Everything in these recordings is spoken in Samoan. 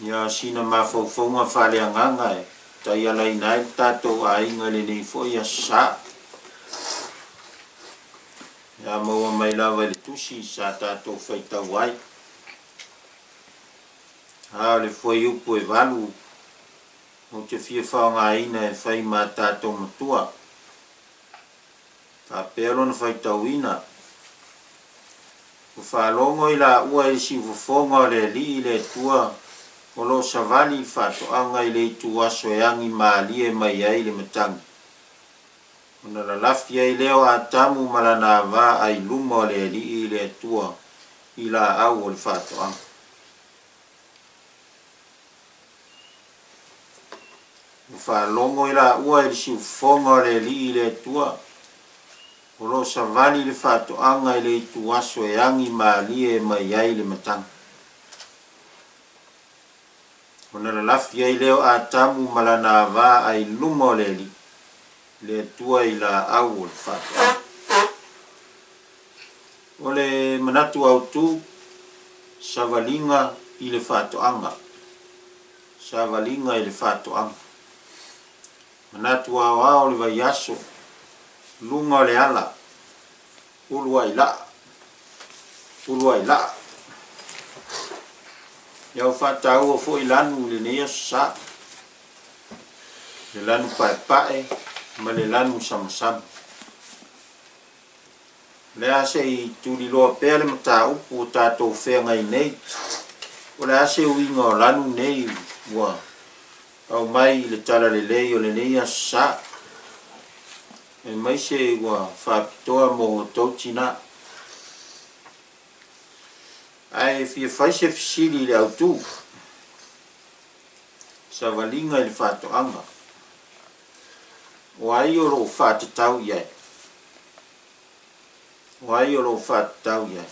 Ia, sina mafaufauga faaleagaga e taialaina ai le tatou aiga i lenei foi Aso Sa. Ia maua mai lava i le tusi sa tatou faitau ai. A o le fuaiupu e 8 ou te fia faaaogaina e fai ma tatou matua. Faapea lona faitauina. Ua faalogo i laua i le siufofoga o le Alii le Atua o lo o savali i le faatoaga i le ituaso e agi malie mai ai le matagi. Ona lalafi ai lea o Atamu ma lana ava ai luma o le Alii le Atua i laau o le faatoaga. Ua faalogo i laua i le siufofoga o le Alii le Atua o lo o savali le faatoaga i le ituaso e agi malie mai ai le matagi. Ona lalafi ai lea o Atamu ma lana ava ai luma o le Alii le Atua i laau o le faatoaga. O le manatu autu, savaliga i le faatoaga. Savaliga i le faatoaga. Manatu aoao o le vaiaso, luga o le ala, uluai laa, uluai laa. Ia ua faataua foi lanu i lenei aso Sa, le lanu paepae ma le lanu samasama. O le a se i tuliloa pea le mataupu ua tatou feagai nei, o le a se uiga o lanu nei ua aumai i le talalelei o lenei aso Sa, aemaise ua faapitoa mo outou tina. Ae fia fai se fesili i le autu, savaliga i le faatoaga, o ai o lo o faatatau i ai? O ai o lo o faatatau i ai?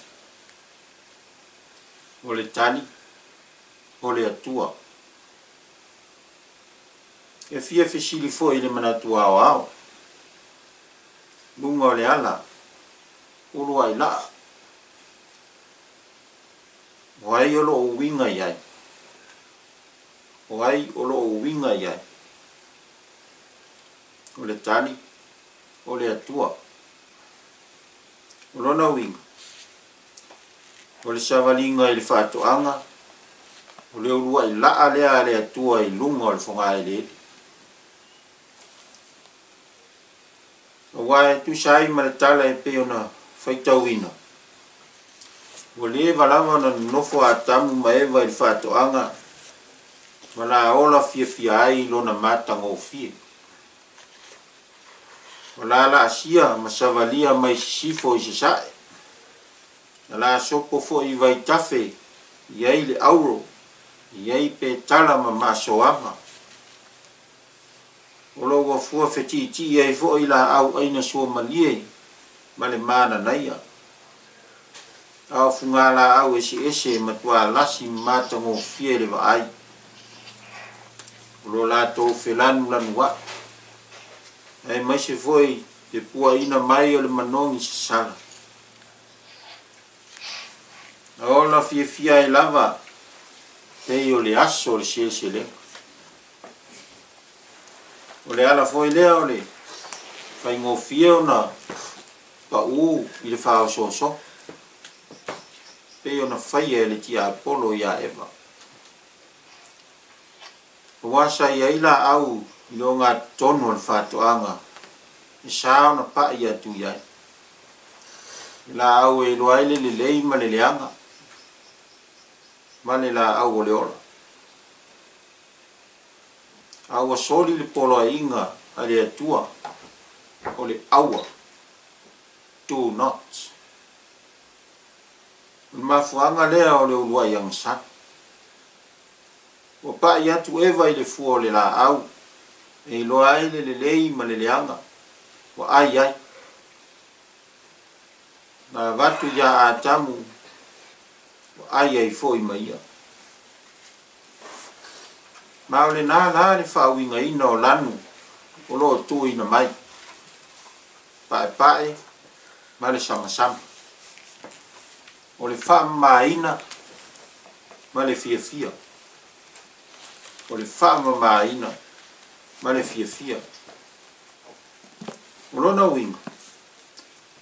O le tali, o le Atua. E fia fesili foi i le manatu aoao, luga o le ala, uluai laa, o ai o lo o uiga i ai? O ai o lo o uiga i ai? O le tali, o le Atua. O lona uiga, o le savaliga i le faatoaga, o le uluai laa lea a le Atua i luga o le fogaeleele. Aua e tusa ai ma le tala e pei ona faitauina, ua leva lava ona nonofo Atamu ma Eva i le faatoaga ma la ola fiafia ai i lona matagofie. Ua lalaasia ma savalia mai sisifo i sasae, na la sopo foi i vaitafe i ai le auro, i ai petala ma maasoaga. O lo o ua fua fetiitii ai foi laau aina suamalie ma le mananaia. A o fugalaau eseese e matua lasi ma matagofie i le vaai. O lo latou felanulanuai, aemaise foi le puaina mai o le manogi sasala. Na ola fiafia ai lava pei o le aso o le seleselega. O le ala foi lea o le faigofie ona pau i le faaosoosoga, pei ona faia e le tiapolo ia Eva. Aua sa i ai laau i le ogatotonu o le faatoaga e sa ona pai atu i ai. Le laau e iloa ai le lelei ma le leaga, ma le laau o le ola. A ua soli le poloaiga a le Atua, o le aua, do not. O le mafuaaga lea o le uluai agasala. Ua pai atu Eva i le fua o le laau e iloa ai le lelei ma le leaga, ua ai ai. Na avatu ia Atamu, ua ai ai foi ma ia. Ma o lena la le faauigaina o lanu o lo o tuuina mai, paepae ma le samasama. O le faamamaina ma le fiafia. o le faamamaina ma le fiafia. O lona uiga,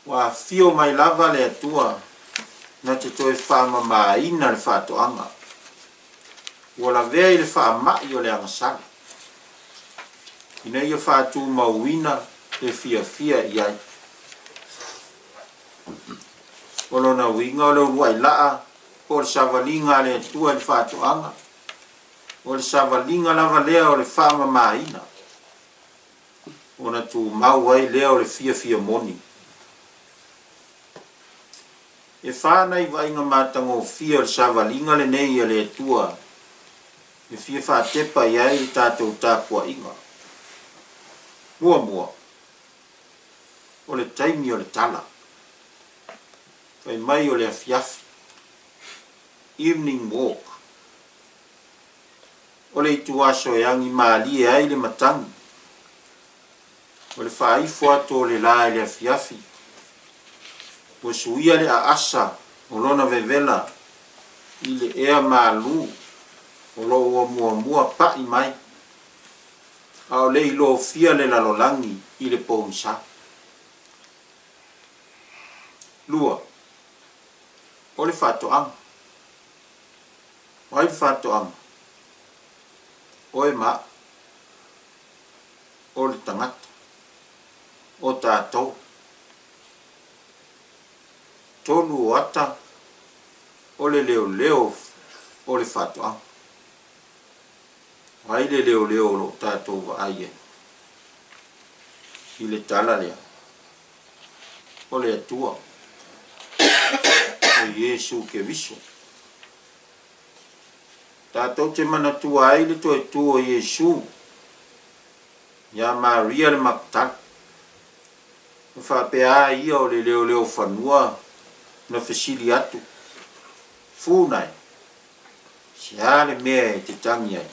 ua afio mai lava le Atua na te toe faamamaina le faatoaga. Ua lavea i le faamai o le agasala, ina ia faatumauina le fiafia i ai. O lona uiga o le uluai laa po o le savaliga a le Atua i le faatoaga, o le savaliga lava lea o le faamamaina, ona tumau ai lea o le fiafia moni. E fa nai vaaiga matagofie o le savaliga lenei a le Atua e fia faatepa i ai le tatou tapuaiga. Muamua, o le taimi o le tala. Fai mai o le afiafi, evening walk. O le ituaso e agi malie ai le matagi. O le faaifo atu o le la i le afiafi, ua suia le aasa o lona vevela i le ea malu o lo o ua muamua pai mai, a o le i lofia le lalolagi i le pogisa. 2. O le faatoaga. O ai le faatoaga? Oe ma a'u. O le tagata. O tatou. 3 o ata o le leoleo o le faatoaga. O ai le leoleo o lo o tatou vaai ai i le tala lea? O le Atua, o Iesu Keriso. Tatou te manatua ai le toe tu o Iesu ia Maria le Makatala. Na faapea a ia o le leoleo fanua na fesili atu, Funa e, se a le mea e te tagi ai?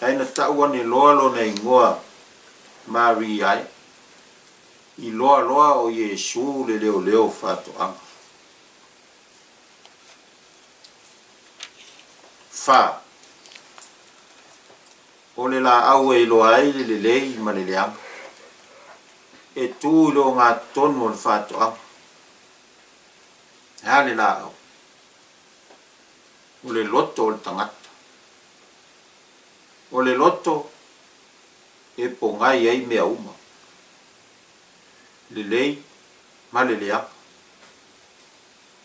Ae na tau ane loa lona igoa Maria ai, iloa loa o Iesu le leoleo faatoaga. 4. O le laau e iloa ai le lelei ma le leaga, e tu i le ogatotonu o le faatoaga. E a le laau? O le loto o le tagata. O le loto e pogai ai mea uma, lelei ma le leaga,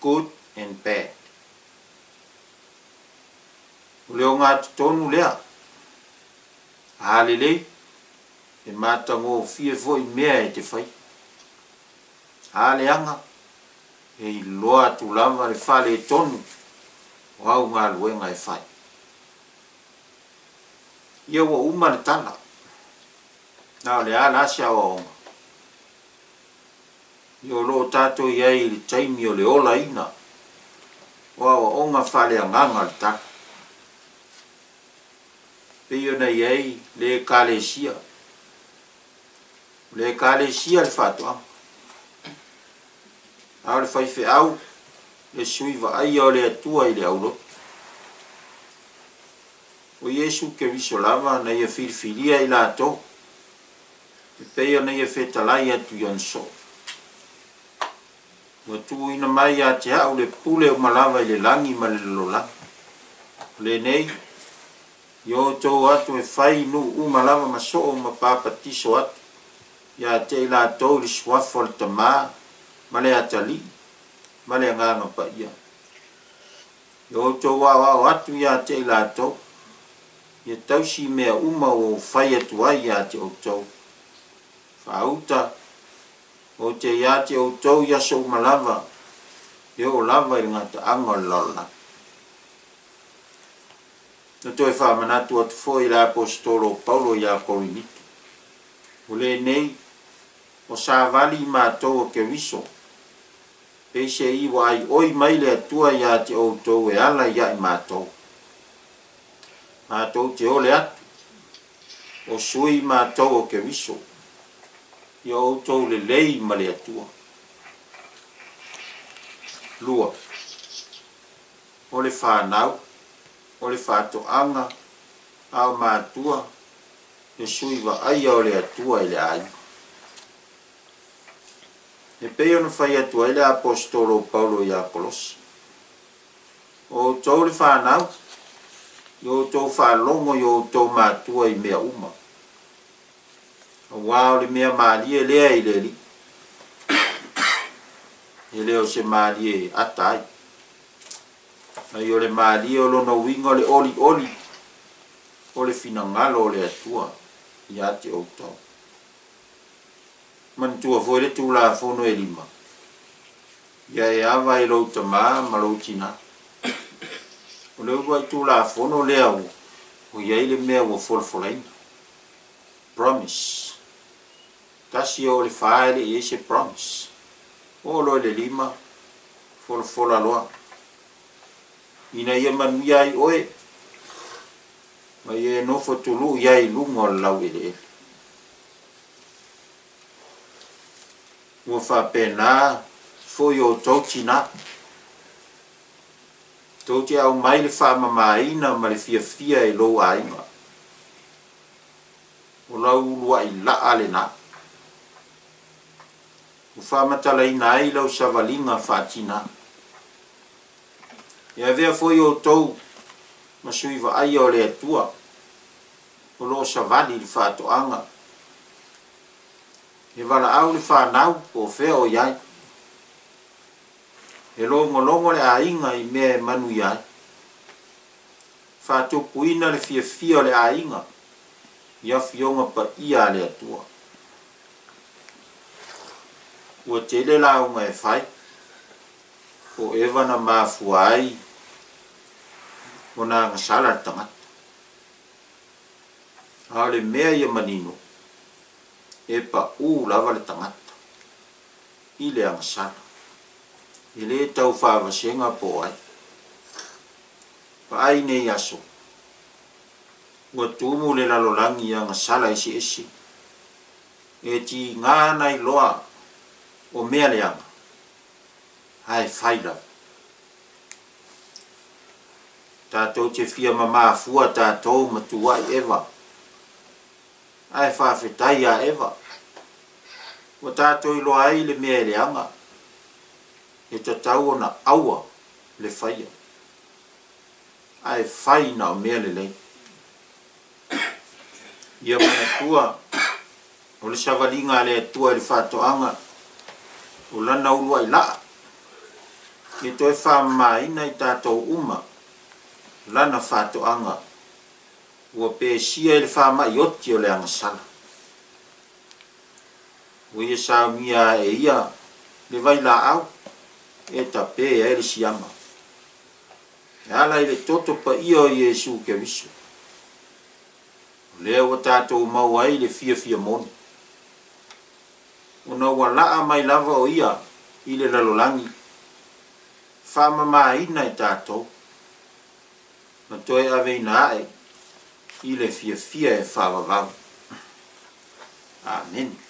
good and bad. O le ogatotonu lea, a lelei, e matagofie foi mea e te fai. A leaga, e iloa atu lava le faaletonu o au galuega e fai. Ia ua uma le tala, na o le a la se aoaoga? Ia o lo o tatou i ai i le taimi o le olaina o aoaoga faaleagaga o le tala. Pei ona i ai le Ekalesia. O le Ekalesia le faatoaga. A o le faifeau, le sui vaaia o le Atua i le aulotu. O Iesu Keriso lava na ia filifilia i latou, e pei ona ia fetalai atu i ona soo. Ua tuuina mai ia te a'u le pule uma lava i le lagi ma le lalolagi. O lenei, ia outou atu e fai nuu uma lava ma soo ma papatiso atu ia te i latou i le suafa o le Tamā ma le Atalii ma le Agaga Paia. Ia outou aoao atu ia te i latou, ia tausi i mea uma ua ou fai atu ai ia te outou. Faauta, ou te ia te outou i aso uma lava, e oo lava i le gataaga o le lalolagi. Na toe faamanatu atu foi le Aposetolo o Paulo ia Korinito, O lenei, o savali i matou o Keriso, peiseai ua aioi mai le Atua ia te outou e ala ia i matou. Matou te ole atu, o sui matou o Keriso, ia outou lelei ma le Atua. 2. O le fanau. o le faatoaga, a o matua, le sui vaaia o le Atua i le aiga. E pei ona fai atu ai le Aposetolo o Paulo ia Kolosi, O outou le fanau, ia outou faalogo i o outou matua i mea uma, auā o le mea malie lea i le Alii. E le o se malie e ata ai, ai o le malie o lona uiga o le olioli o le finagalo o le Atua ia te outou. Manatua foi le Tulafono e 5, ia e ava i lou tamā ma lou tinā. O le uluai Tulafono lea ua i ai le mea ua folafolaina. Promise. 1 e oo i le 4 e le i i ai se promise. Oo loa i le 5, folafola loa. Ina ia manuia ai oe, ma ia e nofo tului ai i luga o le laueleele. Ua faapena foi outou tinā. Tou te aumai le faamamaina ma le fiafia i lou aiga. O lau uluai laa lenā. Ua faamatalaina ai lau savaliga faatinā. E avea foi outou ma sui vaaia o le Atua o lo o savali i le faatoaga. E valaau le fanau po o fea o i ai. E logologo le aiga i mea e manuia ai. Faatupuina le fiafia o le aiga i Afioga Paia a le Atua. Ua tele lauga e fai, po o eva na mafua ai ona agasala le tagata. A o le mea ia manino, e paū lava le tagata i le agasala. E lē tau faavasega po o ai. Vaai nei aso, ua tumu le lalolagi i agasala eseese. E tiga ona iloa o mea leaga, ae fai lava. Tatou te fia mamafua tatou ma tuuai Eva, ae faafetai ia Eva, ua tatou iloa ai le mea e leaga, e tatau ona aua le faia, ae fai na o mea lelei. Ia manatua, o le savaliga a le Atua i le faatoaga, o lana uluai laa, ia toe faamamaina i tatou uma lana faatoaga ua pesia i le faamai oti o le agasala. Ua ia saunia ae ia le vailaau e tape ai le siama, e ala i le toto paia o Iesu Keriso. O lea ua tatou maua ai le fiafia moni, ona ua laa mai lava o ia i le lalolagi, faamamaina i tatou, ma toe aveina ae i le fiafia e faavavau. Amene.